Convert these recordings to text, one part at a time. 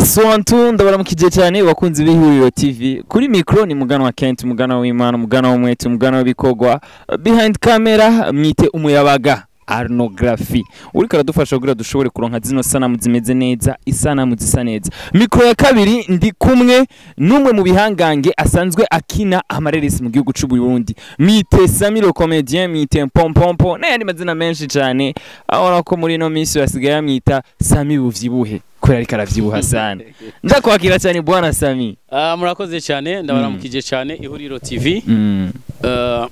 Yes, one two, ndabaramukije cyane bakunzi b'Ihuriro TV. Kuri micro ni mugana wa Kent, mugana w'Imana, mugana w'umwete, mugana w'ibikorwa. Behind camera mwite umuyabaga Arnography. Uriko aradufasha kugira dushobore kuronka zino sanamu zimeze neza, isanamu zisa neza. Micro ya kabiri ndi kumwe n'umwe mu bihangange asanzwe akina amareresi mu gihugu c'u Burundi. Mwite Sami le comédien, mwite Pompompo, n'ayandi mazina menshi cyane. Abona ko muri ino minsi basigaye bamwita Sami Buvyibuhe, kubera ariko aravyibuha sana. Ndakwakira cyane, bwana Sami. Ah, murakoze cyane, ndabaramukije cyane Ihuriro TV.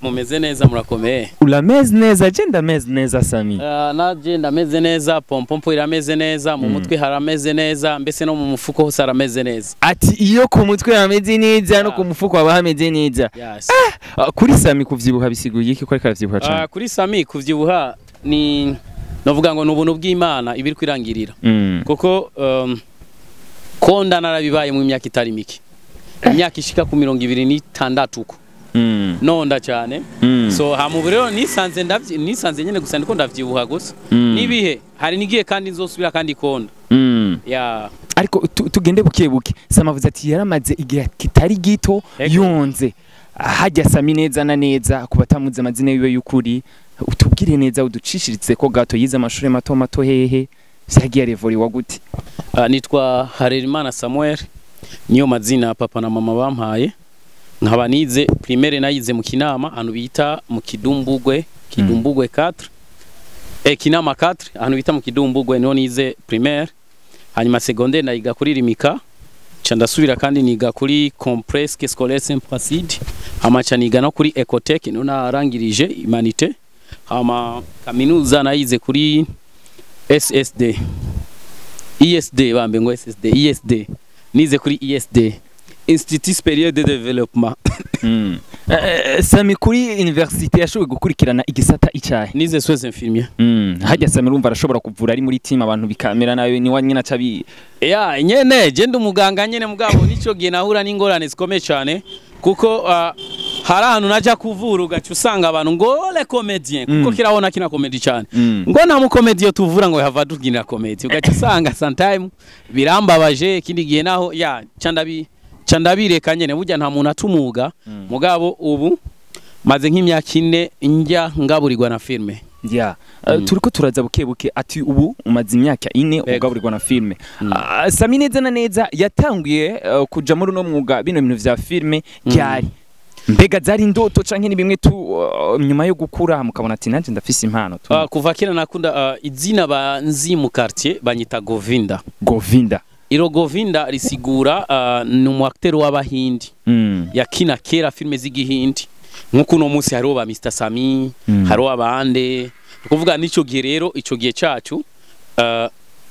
Mumeze neza, murakomeye? Urameze neza, je ndameze neza, Sami. Naje ndameze neza, pompompo irameze neza, mu mutwe harameze neza, mbese no mu mufuko hose harameze neza. Ati iyo ku mutwe hameze neza, no ku mufuko haba hameze neza. Yes. Ah, kuri Sami kuvyibuha bisiguye iki, ko ariko aravyibuha cyane? Kuri Sami kuvyibuha ni novuga ngo ni ubuntu bw'Imana ibiri kwirangirira. Kuko konda narabibaye mu myaka itari mike. Imyaka ishika ku 26 uko. Nonda cyane. So hama ubu rero nisanze nyene gusa ndiko ndavyibuha gusa. Nibihe hari nigiye kandi nzosubira kandi konda. Ya. Ariko tugende buke buke. Sami avuze ati yaramaze igihe kitari gito yonze. Hajya Sami neza na neza, ku batamuzi amazina yiwe y'ukuri, utubwire neza, uducishiritse ko gato: yize amashuri mato mato hehe, vyagiye revori gute? Nitwa Harerimana Samuel, niyo mazina papa na mama bampaye. Nkaba nize primaire, nayize mu Kinama, ahantu bita mu Kidumbugwe, Kidumbugwe 4, Kinama 4, ahantu bita mu Kidumbugwe niho nize primaire. Hanyuma secondaire nayiga kuri Rimika, ca ndasubira kandi niga kuri Complexe Scolaire Saint Placide, hama ca niga no kuri Ecotech, niho narangirije humanité. Hama kaminuza nayize kuri SSD, ISD, bambe ngo SSD, ISD, nize kuri ISD, Institut Supérieur de Développement. Sami kuri université yashoboye gukurikirana igisata icahe? Nize soins infirmiers. Hajya Sami urumva arashobora kuvura ari muri team, abantu bikamera nawe ni wa nyina cabi. Ya nyene je ndi umuganga nyene, mugabo nico gihe nahura n'ingorane zikomeye cyane, kuko hari ahantu naja kuvura ugaca usanga abantu ngo le comédien, kuko kirabona kina comedy cyane, ngo nta mukomedi tuvura ngo yava tuginira comedy, ugaca usanga sometime birambabaje. Ikindi gihe naho ya ca ndabireka nyene, burya nta muntu atumuga. Mugabo ubu maze nk'imyaka 4 njya ngaburirwa na filme. Ya, turiko turaza buke buke. Ati ubu umaze imyaka 4 ugaburirwa na filme. Sami neza na neza yatanguye kuja muri uno mwuga, bino bintu vya filme, ryari? Mbega zari indoto canke ni bimwe tu nyuma yo gukura mukabona ati nanje ndafise impano tu? Kuva kera nakunda izina banzi mu quartier banyita Govinda. Govinda. Iro Govinda risigura ni umu acteur w'Abahindi yakina kera filme z'Igihindi, nkuko uno munsi hariho ba Mr Sami, hariho abande. Ni kuvuga n'ico gihe rero, ico gihe cacu,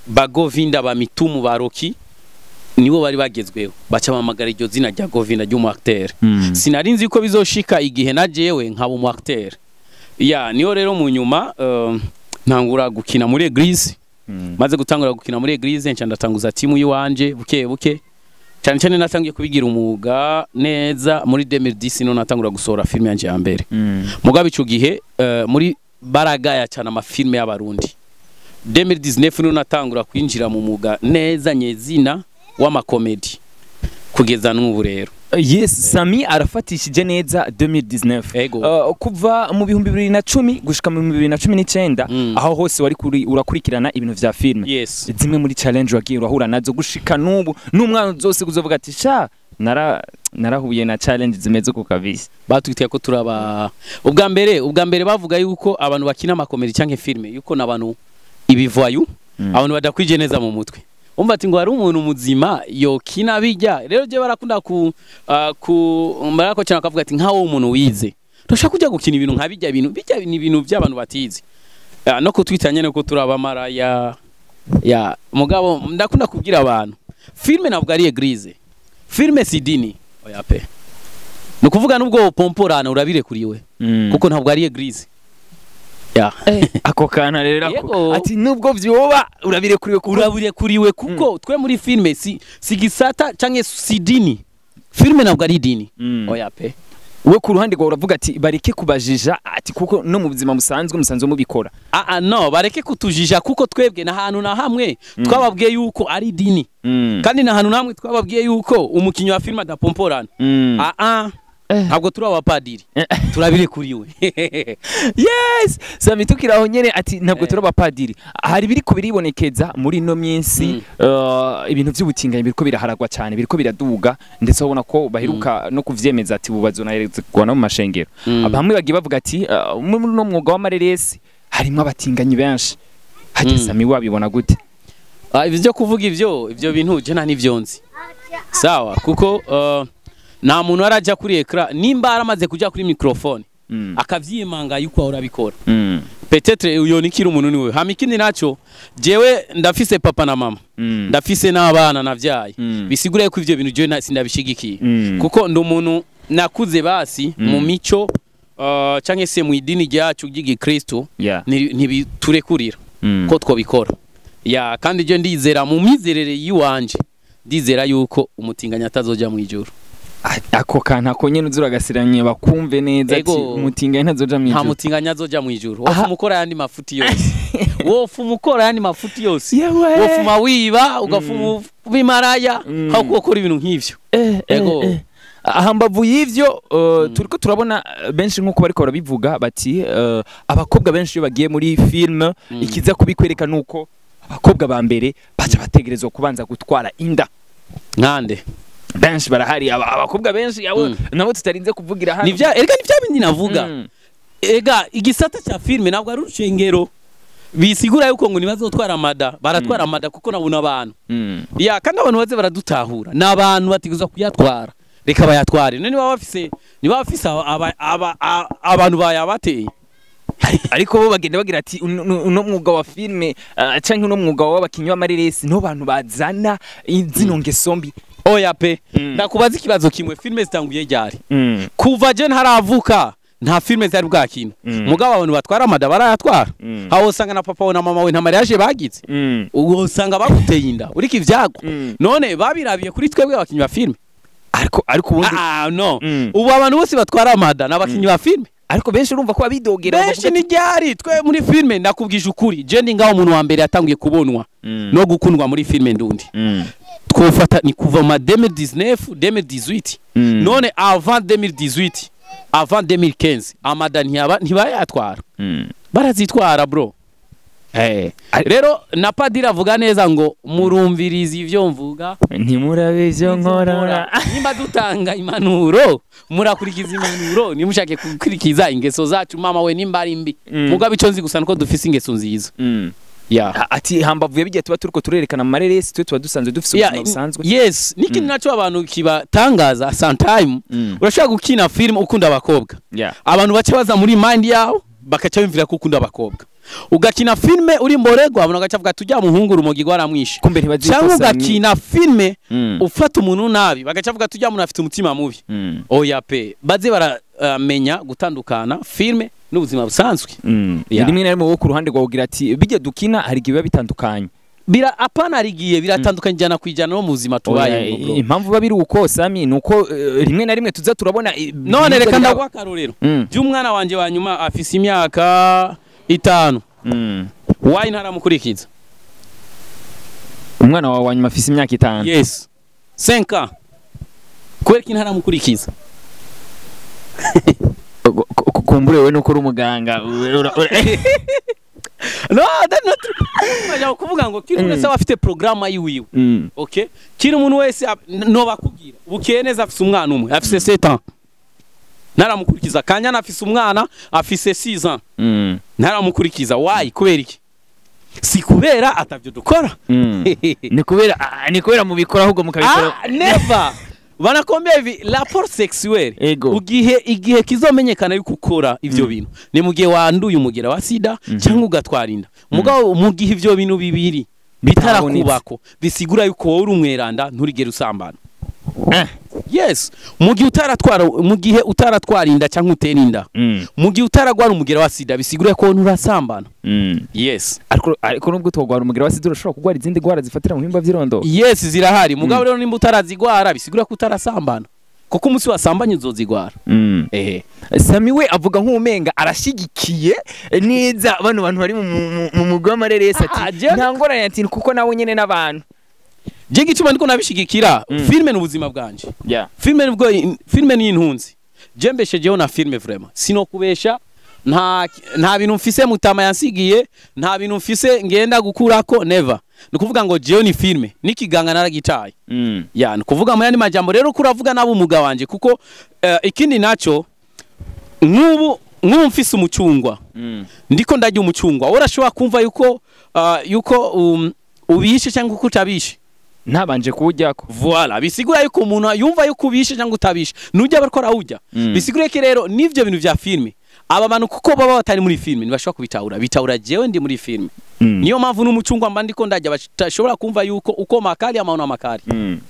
ba Govinda, ba Mitumu, ba Rocky nibo bari bagezweho, baca bamagara iryo zina rya Govinda ry'umu acteur. Sinari nzi ko bizoshika igihe na jewe nkaba umu acteur. Ya niyo rero mu nyuma ntangura gukina muri église. Maze gutangura gukina muri église, nca ndatanguza timu yiwanje buke buke. Cyane cyane natangiye kubigira umwuga neza muri 2010, no natangura gusohora filime yanje ya mbere. Mugabo ico gihe muri baragaya cyane amafilme y'Abarundi. 2019 niho natangura kwinjira mu mwuga neza nyezina w'amakomedi, kugeza n'ubu rero. Yes, Sami arafatishije neza 2019. Ego. Kuva mu 2010 gushika mu 2019, aho hose wari kuri urakurikirana ibintu vya filme. Yes. Zimwe muri challenge wagiye urahura nazo gushika n'ubu, n'umwana zose kuzovuga ati sha narahuye na challenge zimeze uko kabisa. Batwitiye ko turaba ubwa mbere bavuga yuko abantu bakina amakomedi cyangwa filme yuko n'abantu ibivayu, abantu badakwije neza mu mutwe. Umva ati ngo hari umuntu muzima yokina bijya? Rero je barakunda ku barako cyane bakavuga ati nkawo umuntu wize turashaka kujya gukina ibintu nka bijya, ibintu bijya ni ibintu by'abantu batize. No kutwita nyene ko turaba maraya ya. Mugabo ndakunda kubwira abantu, filme ntabwo ari église, filme si dini, oya pe. Ni ukuvuga nubwo pomporana urabirekuriwe, kuko ntabwo ari église ya. Ako kana rero ako Yego. ati nubwo vyoba urabirekuriwe kuko Urabirekuriwe, kuko twe muri filme si gisata canke si dini, filme ntabwo ari dini, oya pe. We ku ruhande rwawe uravuga ati bareke kubajija, ati kuko no mu buzima busanzwe musanzwe mubikora. No, bareke kutujija kuko twebwe na hantu na hamwe twababwiye yuko ari dini. Kandi na hantu namwe twababwiye yuko umukinyi wa filime adapomporana. Ntabwo turi abapadiri, turabirekuriwe. Yes, Sami, tukiraho nyene ati ntabwo turi abapadiri. Hari biriko biribonekeza muri ino minsi, ibintu vy'ubutinganyi biriko biraharagwa cyane, biriko biraduga, ndetse ubona ko baheruka no kuvyemeza ati bubazonaherezwa no mu mashengero. Bamwe bagiye bavuga ati muri no mwuga w'amareresi harimo abatinganyi benshi. Hajya Sami, wabibona gute? Ivyo byo kuvuga ivyo bintu je nta nivyo nzi. Sawa, kuko nta muntu araja kuri écran, nimba aramaze kuja kuri microphone akavyimanga yuko ahora abikora, peut-être uyo nikiri umuntu niwe. Hama ikindi naco, jewe ndafise papa na mama, ndafise n'abana navyaye, bisigura yuko ivyo bintu jewe sindabishigikiye, kuko ndi umuntu nakuze basi mu mico canke se mu idini ryacu ry'igikristo, ntibiturekurira ko twobikora. Ya, kandi je ndizera mu mizerere yiwanje, ndizera yuko umutinganya atazoja mu ijuru. Ako kantu ako nyene uzuragasiranye bakumve neza, ati umutinganyi ntazoja mu Nta ijuru. mutinganya azoja mu ijuru. Wofu mukora yandi mafuti yose, wofu mukora yandi mafuti yose, Yewe. wofuma wiba, ugafuma ubimaraya, aho gukora ibintu nk'ivyo. Ego. Aha mbavu y'ivyo, turiko turabona benshi nk'uko bariko barabivuga bati abakobwa benshi iyo bagiye muri film, ikiza kubikwereka nuko abakobwa ba mbere baca bategerezwa kubanza gutwara inda. Nkande? Benshi barahari, abakobwa benshi abo nabo tutarinze kuvugira hano. Nivya, erega ni vya bindi navuga. Ega igisata cha filme ntabwo ari urushengero, bisigura yuko ngo ntibazotwara amada. Baratwara amada kuko nabona abantu. Ya, kandi abantu baze baradutahura, ni abantu bategerezwa kuyatwara, reka bayatware. None niba bafise abantu bayabateye. Ariko bo bagenda bagira ati uno mwuga wa filme canke uno mwuga w'abakinyi b'amareresi niho bantu bazana zino ngeso mbi. Oya pe. Ndakubaza ikibazo kimwe: filme zitanguye ryari? Kuva je ntaravuka nta filme zari bwakina. Mugabo abantu batwara amada barayatwara. Aho usanga na papa we na mama we nta mariage bagize, ubwo usanga baguteye inda uriko ivyago. None babirabiye kuri twebwe abakinyi ba filme? Ariko ubundi Ah no, ubu abantu bose batwara amada n'abakinyi ba filme. Ariko benshi urumva ko abidogera. Benshi ni ryari? Twe muri filme, ndakubwije ukuri, je ndi ngaho, umuntu wa mbere yatanguye kubonwa no gukundwa muri filme ndundi, twofata ni kuva ma 2019, 2018. None avant 2018, avant 2015, amada ntiyaba ntibayatwara? Barazitwara bro. Rero na padiri avuga neza ngo murumviriza ivyo mvuga, ntimurabe ivyo nkora. Nimba dutanga impanuro, murakurikiza impanuro, nimushake gukurikiza ingeso zacu, mama we, nimba ari mbi. Mugabo ico nzi gusa nuko dufise ingeso nziza. Ya. Ati hambavu yabigiye tuba turiko turerekana mu mareresi, twe tuba dusanzwe dufise ubuzima busanzwe. Yes, n'ikindi naco abantu kibatangaza sometime, urashobora gukina film ukunda abakobwa, abantu bace baza muri mind yawe bakaca bimvira ko ukunda abakobwa. Ugakina filme uri mborego, abantu bagaca bavuga tujya muhungu urumogi rwaramwishe. Kumbe ntibazi. Cyangwa ugakina filme ufata umuntu nabi, bagaca bavuga tujya muntu afite umutima mubi. Oya pe, baze baramenya gutandukana filme n'ubuzima busanzwe. Yeah. Rimwe na rimwe wowe ku ruhande rwawe ugira ati bijya dukina hari igihe biba bitandukanye. Bira apana, rigiye biratandukanye 100% no mu buzima tubaye. Oya, impamvu biba biri uko Sami, nuko rimwe na rimwe tuza turabona None ibintu reka biraba. ndaguha akarorero by'umwana wanje wa nyuma, afise imyaka 5. Why ntaramukurikiza? Umwana wawe wa nyuma afise imyaka 5? Yes, 5 ans. Kubera ko ntaramukurikiza? Kumbure wewe nuko uri umuganga No, that not true. Kuvuga ngo kiri umuntu wese aba afite programme yiwiwe. Okay, kiri umuntu wese no bakubwira bukeye neza afise umwana umwe afise 7 ans, ntaramukurikiza. Kanyana afise umwana afise 6 ans, ntaramukurikiza. Why? Kubera iki? Si kubera atavyo dukora. Ni kubera mubikora ahubwo mukabikora. Ah, never. Banakwambia hivi, rapport sexuel, Ego. ugihe igihe kizomenyekana yuko ukora ivyo bintu ni mu gihe wanduye umugera wa sida cyangwa ugatwara inda. Mugabo mu gihe ivyo bintu bibiri bitarakubako, bisigura yuko wowe uri umweranda, nturigere usambana. Yes, mu gihe utaratwara inda cyangwa utera inda, mu gihe utaragwara umugera wa sida, bisigura ko nturasambana. Yes. Ariko nubwo utogwara umugera wa sida, urashobora kugwara izindi ndwara zifatira mu bihimba vy'irondo. Yes, zirahari. Mugabo rero nimba utarazigwara, bisigura ko utarasambana. Kuko umunsi wasambanye uzozigwara. Sami we avuga nk'umenga arashigikiye neza bano bantu bari mu mugwi w'amareresi, ati nta ngorane, ati kuko nawe nyene n'abantu. Je gituma ndiko nabishigikira, filme ni ubuzima bwanje. Filme nibwo, filme ni intunzi. Je mbeshejeho na filme vraiment. Sinokubesha, nta bintu mfise mutama yansigiye, nta bintu mfise ngenda gukurako, never. Ni kuvuga ngo jewe ni filme, nikiganga naragitaye. Ya, ni kuvuga mu yandi majambo rero kuravuga nabo umuga wanje, kuko ikindi naco nk'ubu mfise umucungwa. Ndiko ndarya umucungwa. Urashobora kumva yuko ubishe cyangwa kutabishe. Ntabanje kuwujyako. Voilà, bisigura yuko umuntu yumva yuko ubishe cyangwa utabishe. Nujya bariko arawujya. Bisigura ko rero nivyo bintu vya filme. Aba bantu kuko baba batari muri filme ntibashobora kubitahura. Bitahura jewe ndi muri filme. Niyo mpamvu n'umucungwa mba ndiko ndarya bashobora kumva yuko uko makali ama una makali.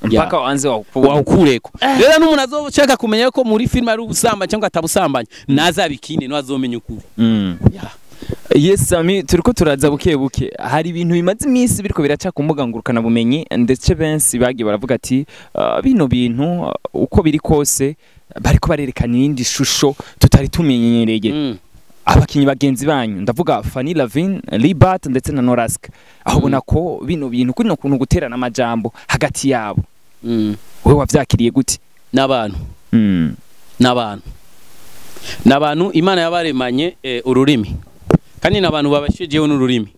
Mpaka wanze wawukureko. Rero n'umuntu azoshaka kumenya ko muri filme ari ubusamba cyangwa atabusambanya, nazabikine no azomenya ukuri. Yes Sami, turiko turaza buke buke. Hari ibintu bimaze iminsi biriko biraca ku mbuga ngurukana bumenyi, ndetse benshi bagiye baravuga ati bino bintu uko biri kose bariko barerekana iyindi shusho tutari tumenyereye. Abakinyi bagenzi banyu, ndavuga Fanny Lavin, Libat ndetse na Norask, aho ubona ko bino bintu kuri kuntu guterana amajambo hagati yabo. Wewe wavyakiriye gute? N'abantu. N'abantu. N'abantu Imana yabaremanye ururimi. Kandi n'abantu babashijeho n'ururimi.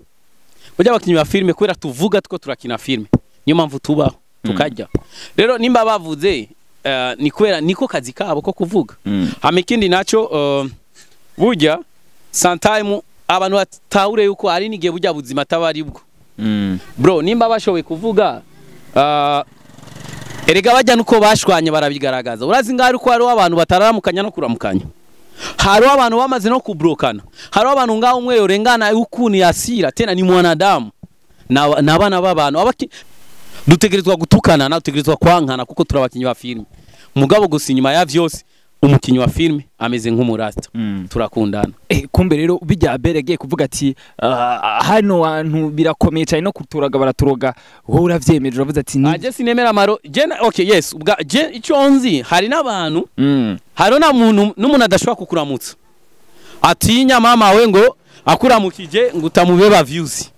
Burya abakinyi ba filme kubera tuvuga two turakina filme. Niyo mpamvu tubaho tukajya. Rero nimba bavuze ni kubera niko kazi kabo ko kuvuga. Hama ikindi naco burya sometime abantu batahure yuko ari nigiye burya buzima tabari bwo. Bro, nimba bashoboye kuvuga erega bajya nuko bashwanye barabigaragaza. Urazi ngari uko hari abantu batararamukanya no kuramukanya. Hari abantu bamaze no kubrokana. Hari abantu ngaho umwe yorengana ukuntu yasira tena ni mwanadamu. Na abana b'abantu dutegerezwa gutukana na dutegerezwa kwankana kuko turabakinyi ba filme. Mugabo gusa inyuma ya vyose umukinyi wa filme ameze nk'umurasta. Turakundana. Kumbe rero bijya beregeye kuvuga ati hano hantu birakomeye cyane no kuturaga baraturoga, wowe uravyemeje uravuze ati ni aje sinemera maro je okay yes ubwa je icyo nzi hari n'abantu hari na muntu n'umuntu adashobora kukuramutsa atinya mama we ngo akuramukije ngo utamubeba views.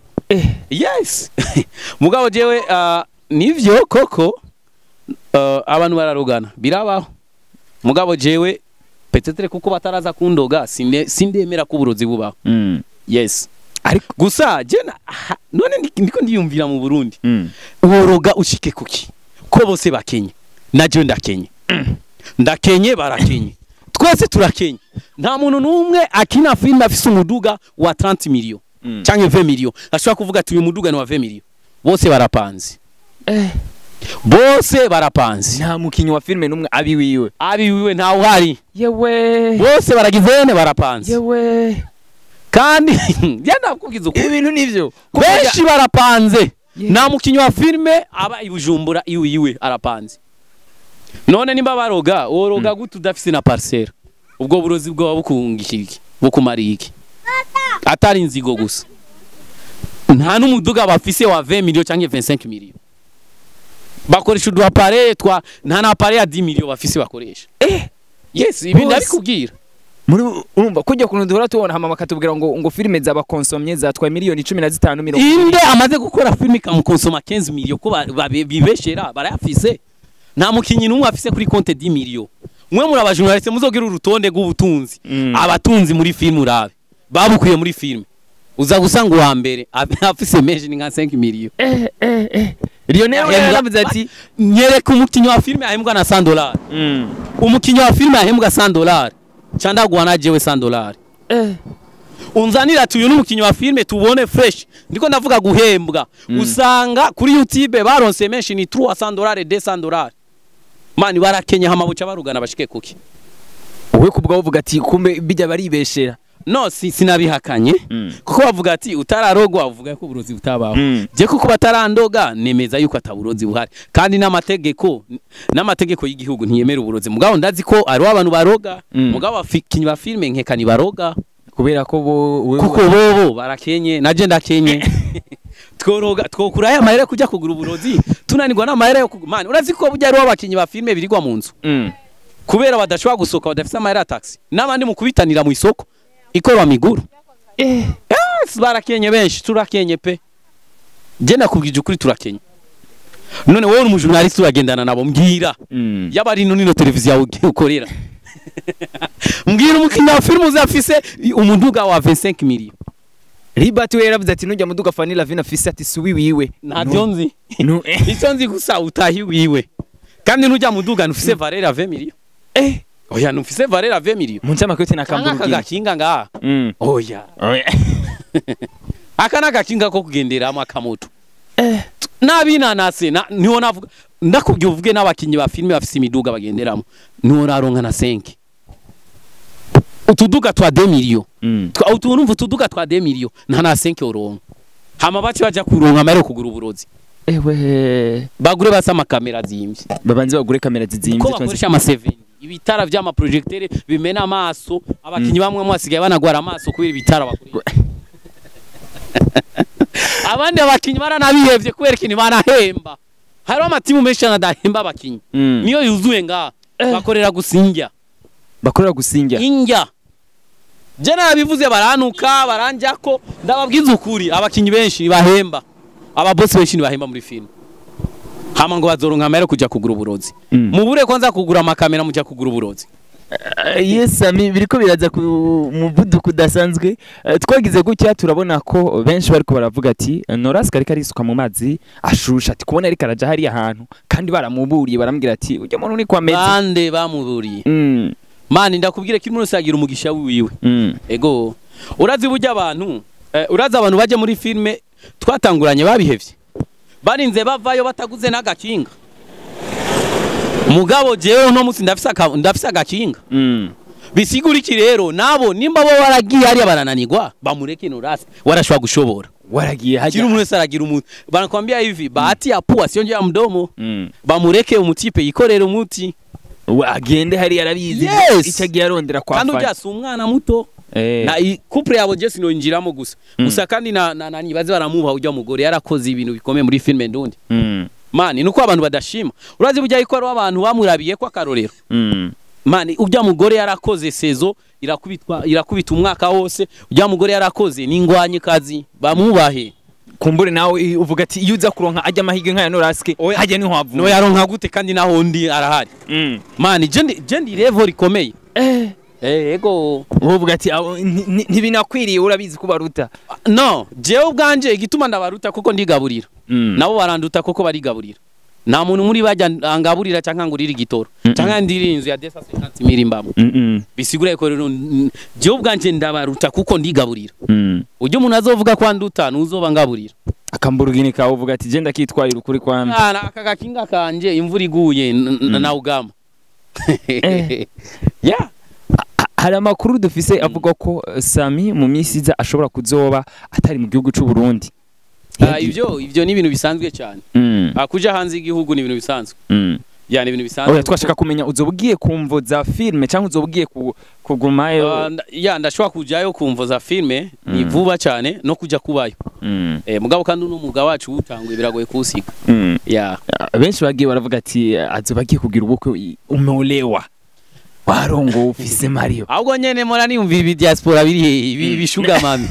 Yes. Mugabo jewe nivyo koko abantu bararogana birabaho. Mugabo jewe peut-être kuko bataraza kundoga sindemera ko uburozi bubaho. Yes. Ariko gusa je none ndiko ndiyumvira mu Burundi. Woroga ushike kuki? Ko bose bakenye. Naje ndakenye. Ndakenye barakenye. Twese turakenye. Nta muntu numwe akina filme afise umuduga wa 30 millions canke 20 millions. Ashobora kuvuga ati uyu muduga ni wa 20 millions. Bose barapanze. Bose barapanze. Nta mukinyi wa filme numwe abi wiwe. Abi wiwe nta uhari. Yewe. Bose baragizene barapanze. Yewe. Kandi yanakubwiza uko ibintu nivyo. Benshi barapanze. Nta mukinyi wa filme aba ibujumbura iwe iwe arapanze. None nimba baroga, woroga gute udafise na parcelle. Ubwo burozi bwo bukungikiki, bukumariye iki? Atari inzigo gusa. Nta n'umuduga bafise wa 20 millions canke 25 millions. Bakoresha udu appareil twa nta na appareil ya 10 millions bafise bakoresha. Yes, ibi ndabikubwira. Muri urumva kujya kuntu duhora tubona hama bakatubwira ngo filme z'abakonsomye zatwaye miliyoni 15 miliyoni. Inde amaze gukora filme ikamukonsoma 15 millions ko bibeshera barayafise. Nta mukinyi numwe afise kuri compte 10 millions. Mwe muri abajournaliste muzogira urutonde rw'ubutunzi. Abatunzi muri filme urabe. Babukuye muri filme. Uza gusanga uwa mbere afise menshi ni nka 5 millions. Lionel yaravuze ati nyereka umukinyi wa filme ahembwa na $100. Umukinyi wa filme ahembwa $100. Chandagwa na jewe $100. Unzanira tuyu n'umukinyi wa filme tubone fresh. Ndiko ndavuga guhembwa. Usanga kuri YouTube baronse menshi ni $300 $200. Mani barakenye hamabuca barugana bashike kuki. Wowe kubwa uvuga ati kumbe bijya baribeshera. No, sinabihakanye. Kuko bavuga ati utararogwa uvuga ko uburozi butabaho. Je kuko batarandoga nemeza yuko ataburozi buhari. Kandi n'amategeko y'igihugu ntiyemera uburozi. Mugabo ndazi ko ari abantu baroga, mugabo afikinyi ba filme nkeka ni baroga kubera ko bo kuko bobo barakenye naje ndakenye. Tworoga twokura aya mahera kujya kugura uburozi tunanirwa n'amahera yo kugumana. Urazi ko burya ari abakinyi ba filme birigwa mu nzu. Kubera badashobora gusohoka, badafise amahera ya taxi, n'abandi mu kubitanira mu isoko ikorwa miguru. Yes, barakenye benshi, turakenye pe. Je nakubwije ukuri, turakenye. None wowe uri umujournaliste, uragendana nabo, mbwira. Yaba ari nino televiziyo yawe ugiye ukorera, mbwira umukinnyi wa filime uzafise umuduga wa 25 millions. Libert we yaravuze ati nujya muduga Fanny Lavina afise, ati suwi wiwe. Ntavyo nzi. Nu Icyo nzi gusa utahi wiwe, kandi nujya muduga ntufise valeur ya 20 millions. Oya, ntufise valeur ya 20 millions. Mu ncamake na Kanga Kamburugini. Kagakinga ngaha. Oya, aka nagakinga ko kugenderamo, akamoto. N'abinanase niho navuga, ndakubwiye uvuge n'abakinyi ba filime bafise imiduga bagenderamo, niho naronka na 5 utuduga twa 2 millions. Utuntu utuduga twa 2 millions nta na 5 uronka. Hama bace baja kuronka amahera yo kugura uburozi. Ewe. Bagure basa amakamera zimvye. Babanze bagure kamera zizimvye. Ko bakoresha ama 7, ibitara vy'amaprojecteur bimena amaso abakinyi bamwe basigaye banagwara amaso kubera ibitara bakoresha. Abandi abakinyi baranabihevye kubera ikintu banahemba. Hariho amatimu menshi adahemba abakinyi. Niyo yuzuye ngaha, bakorera gusinjya. Bakorera gusinjya. Injya. Je nabivuze, baranuka, baranjako. Ndababwiza ukuri, abakinyi benshi bahemba, ababosi benshi ntibahemba muri filime. Hama ngo bazoronka amahera kuja kugura uburozi. Mubure kwanza kugura amakamera, muja kugura uburozi. Yes Sami, biriko biraza ku muvuduko udasanzwe. Twagize gutya turabona ko benshi bariko baravuga ati Noraska ariko arisuka mu mazi ashusha, ati kubona ariko araja hariya hantu kandi baramuburiye, baramubwira ati ujya muntu ni kwa meze. Bande bamuburiye? Mani, ndakubwire ko umuntu wese agira umugisha wiwe. Ego, urazi burya abantu, urazi abantu bajya muri filime twatanguranye babihevye, barinze bavayo bataguze n'agakinga. Mugabo jewe uno munsi ndafise agakinga. Bisigura iki rero? Nabo nimba bo waragiye hariya barananirwa, bamureke Norasi, warashobora gushobora. Waragiye Kiri hajya. Umuntu wese aragira umuntu, banakwambia hivi, bahati ya pua sio ya mdomo. Bamureke umutipe yikorere umuti. Agende hariya arabizi. Yes. Icyo agiye arondera kwa Kandi Fanny. urya si umwana muto. Na couple yabo je sinonjiramo gusa. Gusa kandi na nibaze baramuha ujya mugore, yarakoze ibintu bikomeye muri filme ndundi. Mani, nuko abantu badashima. Urazi burya yuko hariho abantu bamurabiye ko akarorero. Mani, ujya mugore yarakoze saison irakubitwa, irakubita umwaka wose. Ujya mugore yarakoze n'ingwanyi kazi, bamubahe. Kumbure nawe uvuga ati iyo uza kuronka ajya amahirwe nk'aya Noraske hajya niho No havuye. yaronka gute kandi naho ndi arahari? Mani, je ndi level rikomeye. Ego. Uvuga ati ntibinakwiriye, urabizi ko baruta. No, jewe ubwanje igituma ndabaruta kuko ndigaburira. Nabo baranduta kuko barigaburira. Nta muntu muri bajya angaburira cyangwa ngurira igitoro cyangwa ndiri inzu ya 250 mili mbamo. Bisigura ko rero jewe ubwanje ndabaruta kuko ndigaburira. Ujya umuntu azovuga ko anduta nuzoba ngaburira. Akamburugini kawe uvuga ati genda kitwarira ukuri kwambi. Mwana, aka gakinga kanje imvura iguye nawugama. Yeah. Hari amakuru dufise avuga ko Sami mu minsi iza ashobora kuzoba atari mu gihugu c'u Burundi. Ivyo ni ibintu bisanzwe cyane. Kuja hanze y'igihugu ni ibintu bisanzwe. Ya, ni ibintu bisanzwe. Oya, twashaka kumenya uzoba ugiye ku mvo za filme cyangwa uzoba ugiye kugumayo? Ya, ndashobora kujayo kumvo za filme ni vuba cyane no kuja kubayo. Mugabo kandi uno mwuga wacu utanguye biragoye kuwusiga. Ya. Benshi bagiye baravuga ati azoba agiye kugira ubukwe, umeolewa, warongo ufise Mario. Ahubwo nyene mora niyumva ibi diaspora biri hehe, ibi bishuga mami.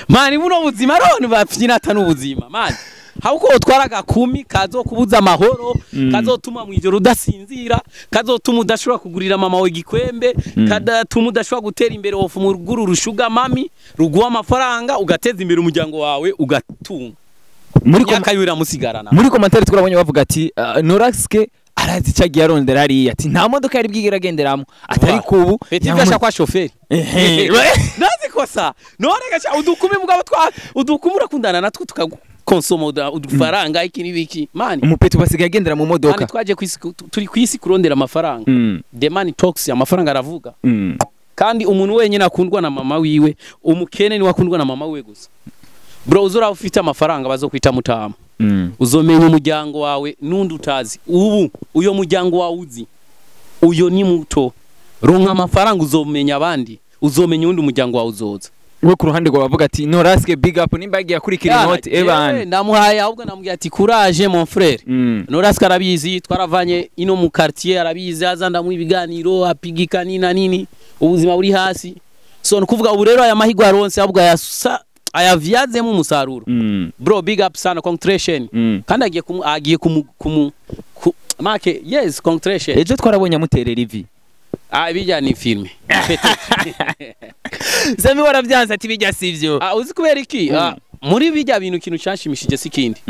Mani, buno buzima rero bafyina ata n'ubuzima. Mani, hauko utwara agakumi kazokubuza amahoro, kazotuma mwijoro udasinzira, kazotuma udashobora kugurira mama wawe igikwembe, kadatuma udashobora gutera imbere, wofu muruguru rushuga mami ruguha amafaranga ugateza imbere umuryango wawe ugatunga. Muri Imyaka yiwe iramusigarana. Muri commentaire twabonye bavuga ati Noraske arazi icyo agiye arondera hariya, ati nta modoka yari bwigere agenderamo atari kubu. Petit gasha kwa shoferi. Nazi kosa. None gasha udukumi, mugabo twa udukumi urakundana natwo tukakonsoma udufaranga iki n'ibiki. Mani, Umupeti basigaye agendera mu modoka. Mani, twaje kwisi, turi kwisi kurondera amafaranga. The money talks, amafaranga aravuga. Kandi umuntu wenyine akundwa na mama wiwe, umukene ni wakundwa na mama wiwe gusa. Bro, uzora ufite amafaranga bazokwita mutama. Uzomenya umuryango wawe nundi utazi. Ubu uyo muryango wawe uzi. Uyo ni muto. Ronka amafaranga uzomenya abandi, uzomenya undi muryango wawe uzoza. We ku ruhande rwawe bavuga ati Noraske big up, nimba yagiye akurikira inoti ebana. Ndamuhaye, ahubwo namubwiye ati courage mon frère. Noraske arabizi, twaravanye ino mu quartier, arabizi, aza ndamuha ibiganiro, apigika nina nini, ubuzima buri hasi. So nukuvuga ubu rero aya mahigwa aronse ahubwo ayavyazemo umusaruro. Bro, big up sana, concentration. Kandi agiye kumu make, yes, concentration. Ejo twarabonye amuterera ivi. Ah, bijya ni filme. Sami waravyanze ati bijya sivyo. Ah, uzi kubera iki? Muri bijya bintu kintu cyanshimishije sikindi.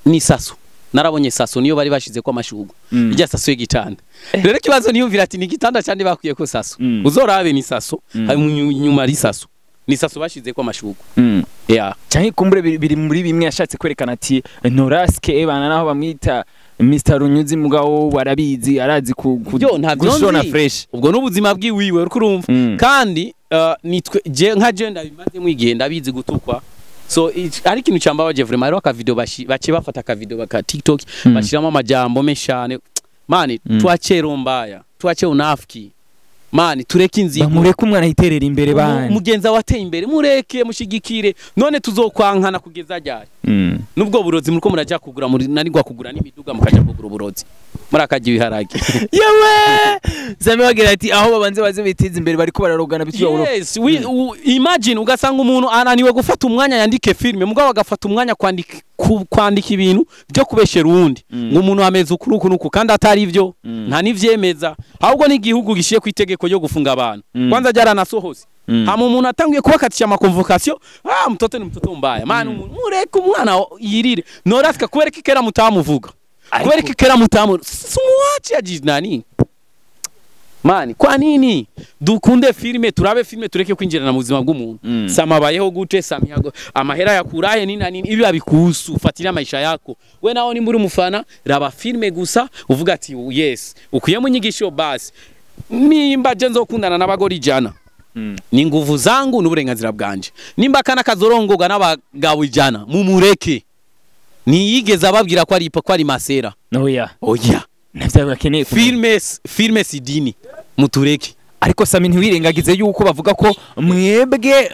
Ni saso. Narabonye saso niyo bari bashize ko amashugo. Ijya saso y'igitanda. Rero kibazo niyumvira ati ni igitanda cyane bakwiye ko saso. Uzorabe ni saso, nyuma ari saso. Ni saso bashize ko amashugo. Yeah. Cyane kumbure biri muri bimwe yashatse kwerekana ati Noraske ebana naho bamwita Mr. Runyuzi mugabo warabizi, arazi gushona fresh. Ubwo n'ubuzima bwiwiwe uriko urumva. Kandi nitwe je nka je ndabimaze mwigihe ndabizi gutukwa. So ari kintu cyambabaje vraiment, hariho akavideo bace bafata akavideo baka TikTok bashiramo amajambo meshane. Mani tuache rombaya, tuache unafiki. Mani tureke inzigo. Bamureke umwana yiterera imbere bana. Mugenza wateye imbere mureke mushigikire, none tuzokwankana kugeza ryari? Nubwo burozi muriko muraja kugura muri nanigwa kugura n'imiduga mukaja kugura uburozi. Murakaje ibiharage. Yewe! Sami wagira ati aho babanze baze bitiza imbere bariko bararogana bityo. Yes, we imagine ugasanga umuntu ananiwe gufata umwanya yandike filme, mugabo agafata umwanya kwandika ibintu byo kubeshera uwundi. Ngo umuntu ameze ukuru nuku kandi atari ivyo, nta nivyemeza. Ahubwo ni igihugu gishiye ku itegeko ryo gufunga abantu. Kwanza jaranasohose. Hama umuntu atangiye kubakatisha ama convocation, ah mtoto ni mtoto mbaya. Maana mureke umwana yirire. Noraska kubereka kera mutamuvuga. Kubereka kera mutamu. Sumuache ajinani. Mani, kwa nini dukunde filme, turabe filme tureke kwinjirana mu buzima bw'umuntu. Sama bayeho gute, samihago amahera yakurahe nini nini, ibi abikuhusu, fatira maisha yako. We naho ni muri mufana, raba filme gusa uvuga ati yes, ukuyemo inyigisho basi. Nimba je nzokundana n'abagore ijana. Ni nguvu zangu n'uburenganzira bwanje. Nimba kana kazorongoga n'abagabo ijana, mumureke. Niyigeze ababwira ko ari ko ari masera. Oya. Oya. Navyo bakeneye filme sidini mutureke. Ariko Sami ntiwirengagize yuko bavuga ko mwebwe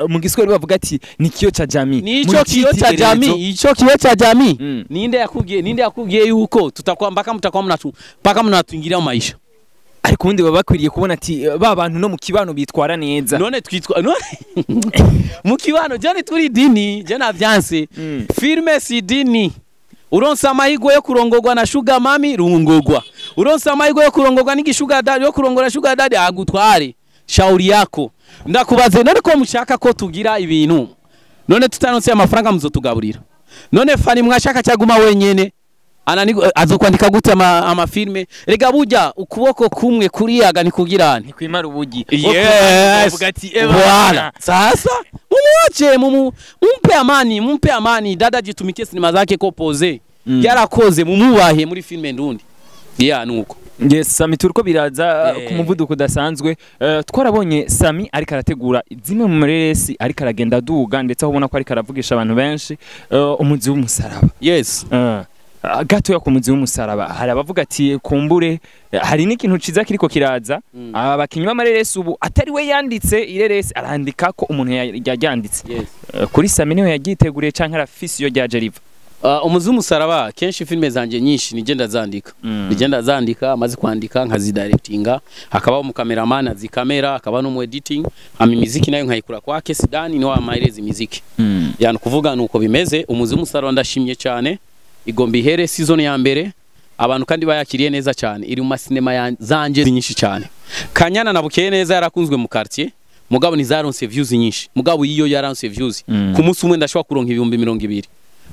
mu Giswahili bavuga ati ni kiyo cha jamii. Nico kiyo cha jamii, ico kiyo cha jamii. Ninde yakubwiye yuko tutakuwa mpaka mtakuwa mnatu mpaka mnatuingilia mu maisha. Ariko ubundi baba bakwiriye kubona ati ba bantu no mu kibano bitwara neza. None twitwa none mu kibano jane turi dini, jane avyanse. Filme sidini. Uronsa amahirwe yo kurongorwa na sugar mami rungorwa. Uronsa amahirwe yo kurongorwa n'igi sugar daddy, yo kurongora sugar daddy agutware. Shauri yako. Ndakubaze none ko mushaka ko tugira ibintu. None tutanonse amafaranga muzotugaburira. None fani mwashaka cyaguma wenyene. Anani azokwandika gute ama filme. Rega burya ukuboko kumwe kuriyaga nikugirane. Nikwimara ubugi. Yes. Voilà. Sasa mumuache, mumpe amani, mumpe amani. Dada jitumikie sinema zake ko pose. Yarakoze mumubahe muri filme ndundi. Yeah nuko. Yes, Sami turiko biraza ku muvuduko udasanzwe. Twarabonye Sami ariko arategura zimwe mu mareresi, ariko aragenda aduga ndetse aho ubona ko ariko aravugisha abantu benshi, umuzi w'umusaraba. Yes. Gatoya ku muzi w'umusaraba hari abavuga ati kumbure hari n'ikintu ciza kiriko kiraza. Abakinyi b'amareresi ubu atari we yanditse ireresi, arandika ko umuntu yaryanditse. Yes. Kuri Sami niwe yagiteguriye canke arafisi yo ryaje riva. Umuzi w'umusaraba kenshi filme zanje nyinshi nigenda zandika. Nigenda zandika, amaze kwandika nkazidirectinga, hakaba mu cameraman azikamera, hakaba no mu editing, ama imiziki nayo nkayikura kwake Sidani niwe amahereza imiziki. Yani kuvuga nuko bimeze. Umuzi w'umusaraba ndashimye cyane. Igomba ihere season ya mbere abantu kandi bayakiriye neza cyane, iri mu masinema zanje nyinshi cyane. Kanyana na Bukeye neza yarakunzwe mu quartier, mugabo ni zaronse views nyinshi, mugabo iyo yaronse views ku munsi umwe ndashobora kuronka 20,000.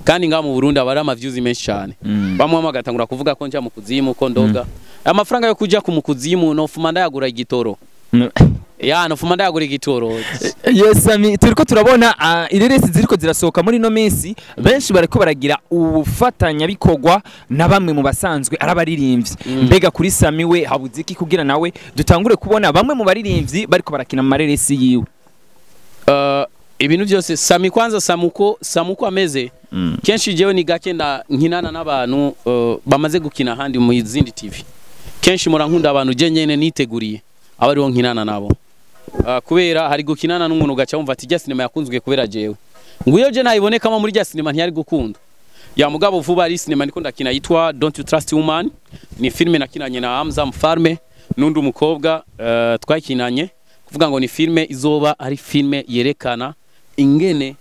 Kandi ngaha mu Burundi abari ama views menshi cyane. Bamwe bagatangura kuvuga ko nja mu kuzimu ko ndoga. Amafaranga yo kuja ku mukuzimu no fuma ndayagura igitoro. Ya no fuma ndayagura igitoro. Yes Sami, turiko turabona ireresi ziriko zirasohoka muri no minsi, benshi bariko baragira ubufatanya bikorwa na bamwe mu basanzwe arabaririmbyi. Mbega kuri Sami we habuze iki kugira nawe dutangure kubona bamwe mu baririmbyi bariko barakina mu mareresi yiwe? Ibintu byose Sami kwanza Samuko ameze. Kenshi jewe ni gake nda nkinana n'abantu bamaze gukina handi mu zindi TV. Kenshi murankunda abantu je nyene niteguriye abariho nkinana nabo. Kubera hari gukinana n'umuntu ugaca wumva ati rya sinema yakunzwe kubera jewe, ngo iyo je ntayibonekamo muri rya sinema ntiyari gukunda. Ya mugabo vuba ari sinema ndiko ndakina yitwa Don't You Trust Woman, ni filme nakinanye na Hamza Mfarme n'undi umukobwa twakinanye, kuvuga ngo ni filme izoba ari filme yerekana ingene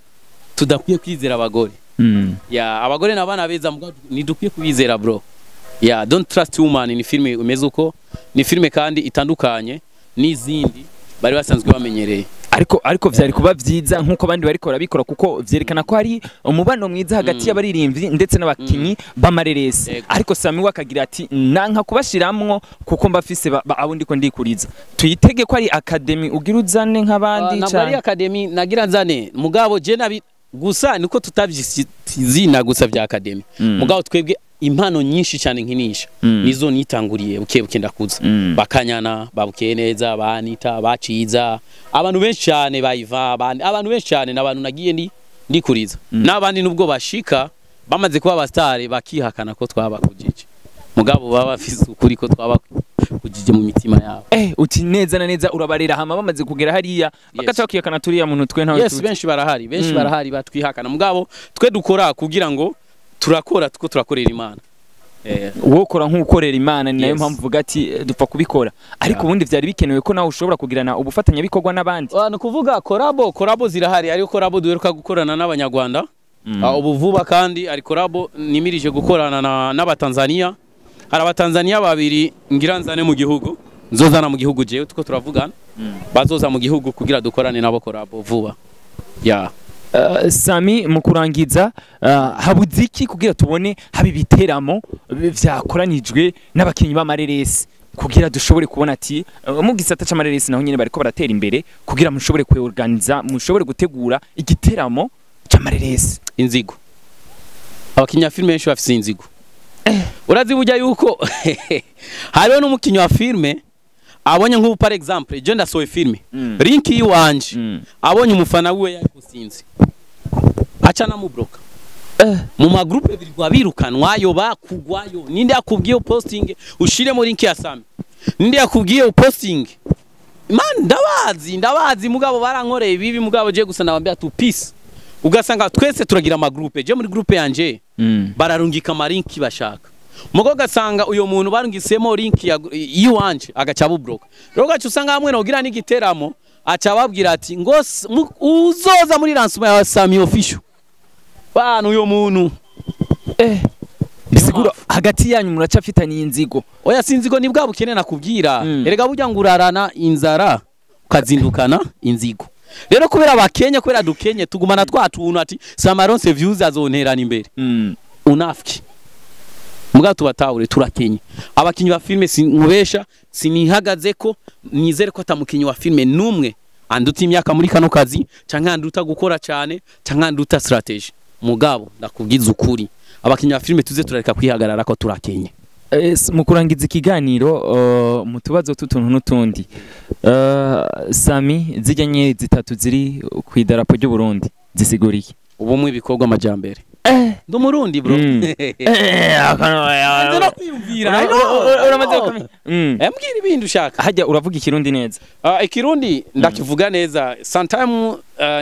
tudakwiye kwizera abagore. Ya abagore n'abana beza mugabo ntidukwiye kubizera bro. Ya Don't Trust Woman ni filme imeze uko, ni filme kandi itandukanye n'izindi bari basanzwe bamenyereye. Ariko vyari kuba vyiza nkuko abandi bariko barabikora, kuko vyerekana ko hari umubano mwiza hagati y'abaririmbyi ndetse n'abakinyi b'amareresi. Ariko Sami we akagira ati nanka kubashiramwo kuko mbafise abo ndiko ndikuriza. Tuyitege ko ari academy ugira uzane nk'abandi Ntabwo ari canke? academy nagira nzane, mugabo je nabi gusa niko tutavyizina gusa vya academy. Mugabo twebwe impano nyinshi cyane nkinisha nizo nitanguriye buke buke ndakuza. Bakanyana babukeye neza, banita baciza, abantu benshi cyane bayiva, abantu benshi cyane n'abantu nagiye ndi ndikuriza. N'abandi nubwo bashika bamaze kuba abastare bakihakana ko twabakujije, mugabo baba bafise ukuri ko twabakujije mu mitima yabo. Uti neza na neza urabarera, hama bamaze kugera hariya bagaca bakihakana turiya muntu twe ntawe Yes, tuzi. benshi barahari, benshi barahari batwihakana, mugabo twe dukora kugira ngo turakora tuko turakorera Imana. Wokora nk'ukorera Imana, ni nayo Yes. mpamvu uvuga ati dupfa kubikora. Ariko ubundi vyari bikenewe ko nawe ushobora kugirana ubufatanyabikorwa n'abandi. Ni ukuvuga collabo zirahari, ariko collabo duheruka gukorana n'Abanyarwanda. Ubu vuba kandi ari collabo nimirije gukorana n'Abatanzania. Hari Abatanzania babiri ngira nzane mu gihugu, nzozana mu gihugu jewe tuko turavugana, bazoza mu gihugu kugira dukorane nabo collabo vuba. Ya. Sami, mu kurangiza, habuze iki kugira tubone haba ibiteramo vyakoranijwe n'abakinyi b'amareresi, kugira dushobore kubona ati mu gisata c'amareresi naho nyene bariko baratera imbere, kugira mushobore kweorganiza, mushobore gutegura igiteramo c'amareresi? Inzigo. Abakinnyi ba filime benshi bafise inzigo. Urazi burya yuko hariho n'umukinnyi wa filime abonye nk'ubu par exemple je ndasohoye filime, link yiwanje, abonye umufana wiwe yayiposinze aca namubloka. Mu magroupe birirwa birukanwayo bakugwayo. Ninde yakubwiye posting ushiremo link ya Sami? Ninde yakubwiye posting? Man, ndabazi, ndabazi, mugabo barankoreye bibi, mugabo je gusa nabambia tu peace. Ugasanga twese turagira amagroupe, je muri groupe yanje bararungika amalinki bashaka, mugo ugasanga uyo muntu barungisemo link ya yiwanje agaca bubloka. Rero ugaca usanga hamwe nogira n'igiteramo aca babwira ati ngo uzoza muri lancement ya Sami Official bana uyo muntu. Bisigura hagati yanyu muracafitaniye inzigo? Oya, sinzigo, ni bwa bukene nakubwira. Erega burya ngo urarana inzara ukazindukana inzigo. Rero kubera abakenye, kubera dukenye, tugumana twa tuntu ati Samaronse views azonterana imbere. Unafiki muga tubatahure, turakenye. Abakinyi ba filme sinkubesha, sinihagaze ko nizere ko atamukinyi wa filme numwe anduta imyaka muri kano kazi, canke anduta gukora cyane, canke anduta strategy. Mugabo ndakubwiza ukuri, abakinyi ba filme tuze turareka kwihagarara ko turakenye. Mu kurangiza ikiganiro, mu tubazo tutuntu n'utundi, Sami, zijya nye zitatu ziri ku idarapo ry'u Burundi zisigura iki? Ubumwe, ibikorwa, amajambere. Ndi umurundi bro. Nze no kwiyumvira. I know, Uramaze I know. kukamenya. Mbwira ibindi ushaka. Hajya uravuga ikirundi neza? Ikirundi ndakivuga neza sometime,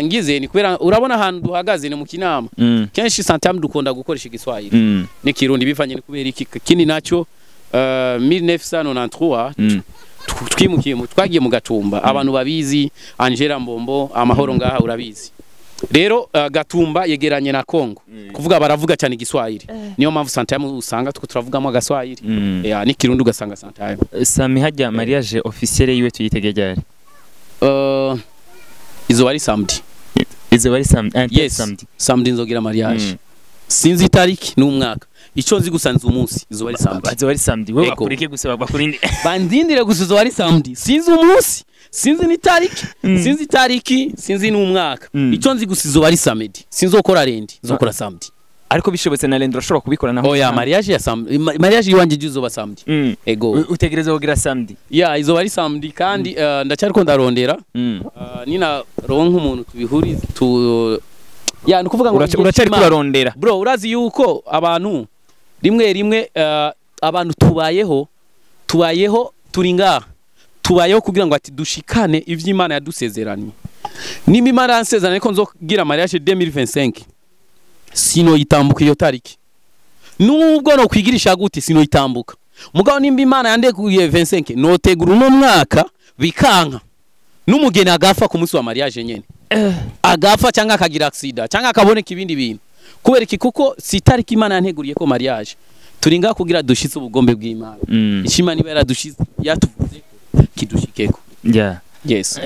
ngize ni kubera urabona ahantu duhagaze ni mu Kinama, kenshi sometime dukunda gukoresha igiswahili n'ikirundi bivanye ni kubera iki kindi nacyo, 1993 twimukiye twagiye mu Gatumba. Abantu babizi Angela Mbombo amahoro ngaha urabizi. Rero Gatumba yegeranye na Congo, kuvuga baravuga cyane igiswahili, niyo mpamvu sometime usanga tuko turavugamo agaswahili, yeah, n'ikirundi ugasanga sometime. Sami, hajya mariage officielle yiwe tuyitege ryari? Izoba ari samedi. Izoba ari samedi? Yes. Samedi? Samedi nzogira mariage. Sinzi itariki n'umwaka, icyo nzi gusa nzi umunsi, izoba ari samedi. Izoba ari samedi, wewe Ego. bakureke gusa bakurinde. Bandindire gusa, izoba ari samedi. Sinzi umunsi, sinzi n'itariki, sinzi itariki, sinzi n'umwaka. Icyo nzi gusa izoba ari samedi. Sinzokora lundi, nzokora samedi. Ariko bishobotse na lundi urashobora kubikora naho? Oya, mariage ya samedi, mariage iwanje izoba samedi. Ego. Utegereza kugira samedi? Ya, izoba ari samedi kandi ndacyariko ndarondera. Nina ronka umuntu tubihurize tu ya ni ukuvuga ngo igihe Uracari c'Imana. kurarondera? Bro, urazi yuko abantu rimwe rimwe, abantu tubayeho turi ngaha. Tubayeho kugira ngo ati dushikane ivyo Imana yadusezeranye. Nimba Imana yansezeranye ko nzogira mariage 2025, sinoyitambuka iyo tariki, nubwo no kwigirisha gute sinoyitambuka. Mugabo nimba Imana yandekuye 25, notegura uno mwaka bikanka, n'umugeni agafa ku munsi wa mariage nyene, agafa cyangwa akagira accident cyangwa akaboneka ibindi bintu. Kubera iki? Kuko si tariki Imana yanteguriye ko mariage. Turi ngaha kugira dushitse ubugombe bw'Imana. Ishima niba yaradushize, yatuvuze kidushikeko. Yes,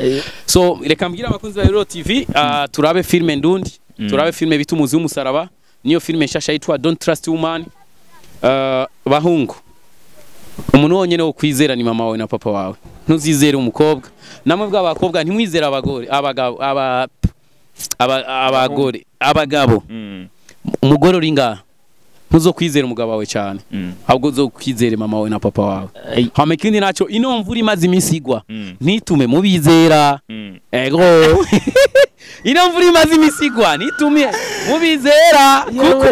so reka mbwira abakunzi ba Euro TV, turabe filme ndundi, turabe filme bita Umuzi w'Umusaraba, niyo filme nshasha yitwa Don't Trust Woman. Bahungu, umuntu wonyene wo kwizera ni mama wawe na papa wawe. Ntuzizere umukobwa. Namwe bw'abakobwa, ntimwizere abagore, abagabo, abagore, abagabo. Umugore uri ngaha, ntuzokwizera umugabo wawe cyane, ahubwo uzokwizere mama wawe na papa wawe. Hama ikindi naco, ino mvura imaze iminsi igwa ntitume mubizera. Ego, ino mvura imaze iminsi igwa ntitume mubizera, kuko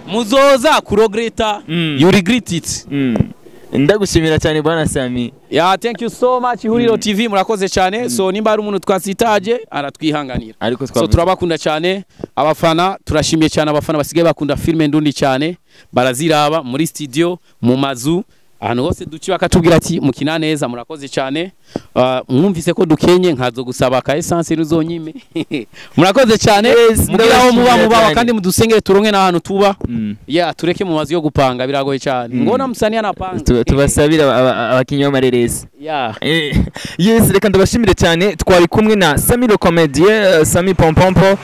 muzoza kuregretta. You regret it. Ndagushimira cyane, bwana Sami. Yeah, thank you so much, Ihuriro TV, murakoze cyane. So nimba hari umuntu twasitaje, aratwihanganira. Ariko so twavuze turabakunda cyane abafana, turashimiye cyane abafana basigaye bakunda filme ndundi cyane, baraziraba muri studio, mu mazu, ahantu hose duci bakatubwira ati mukina neza. Murakoze cyane. Mwumvise ko dukenye, nkazo gusaba ka essence ruzonyime. Murakoze cyane. Yes, mugira aho muba ndabashimira mubaho cyane. Kandi mudusengere turonke n'ahantu tuba. Yeah, tureke mu mazu yo gupanga, biragoye cyane. Ngona msanii anapanga. Tubasabira abakinyi b'amareresi. Yes, reka ndabashimire cyane. Twari kumwe na Sami le comédien, Sami Pompompo,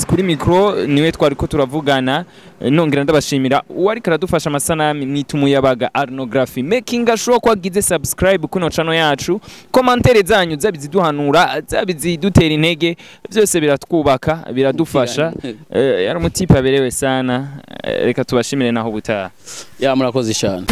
kuri micro niwe twari ko turavugana. Nongera ndabashimira uwariko aradufasha amasanamu, mwita umuyabaga Arnography, making sure ko wagize subscribe kuno channel yacu. Commentaire zanyu, zaba iziduhanura, zaba izidutera intege, byose biratwubaka, biradufasha. Yari umutipe aberewe sana. Reka tubashimire, naho ubutaha. Yeah, murakoze cyane.